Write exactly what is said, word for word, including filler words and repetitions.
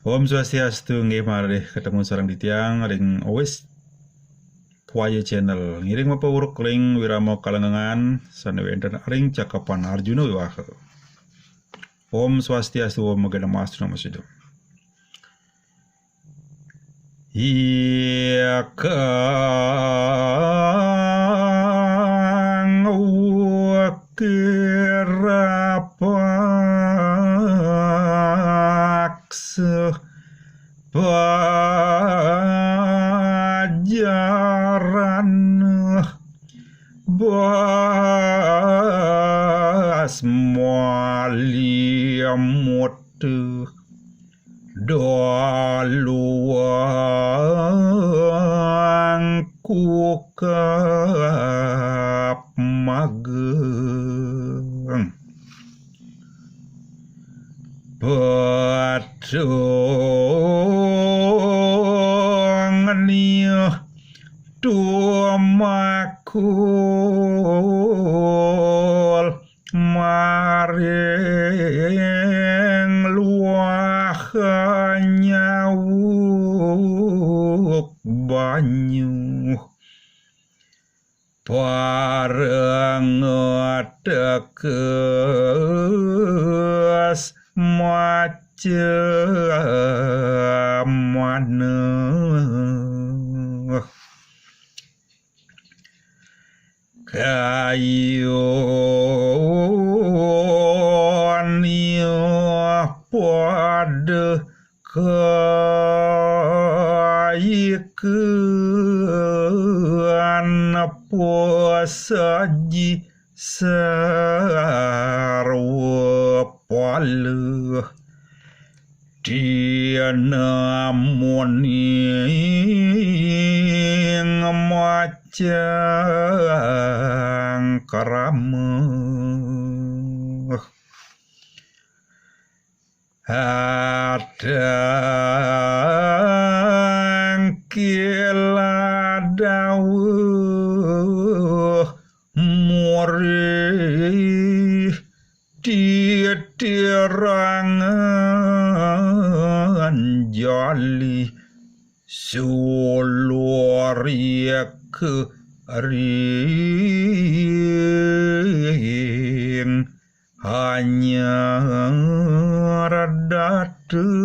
Om Swastiastu, nggih malih ketemu sareng titiang ring West Waya Channel. Ngiring mapauruk ring wirama kalenggangan sane wenten ring cakepan Arjuna Wiwaha. Om Swastiastu, Om Agama Astu Namo Sidham. Ikang ukira paksa pajaran basmali mutu daluang kukap magang. Patung niuh tumakul maring luah nyawuk banyu. Parang teges maca manah. Kayun pada kaikan pusaji sarwa pala. Dina muning macang krama. Adang kila dawuh murih titirangan jali sulurika ring hanyar datu.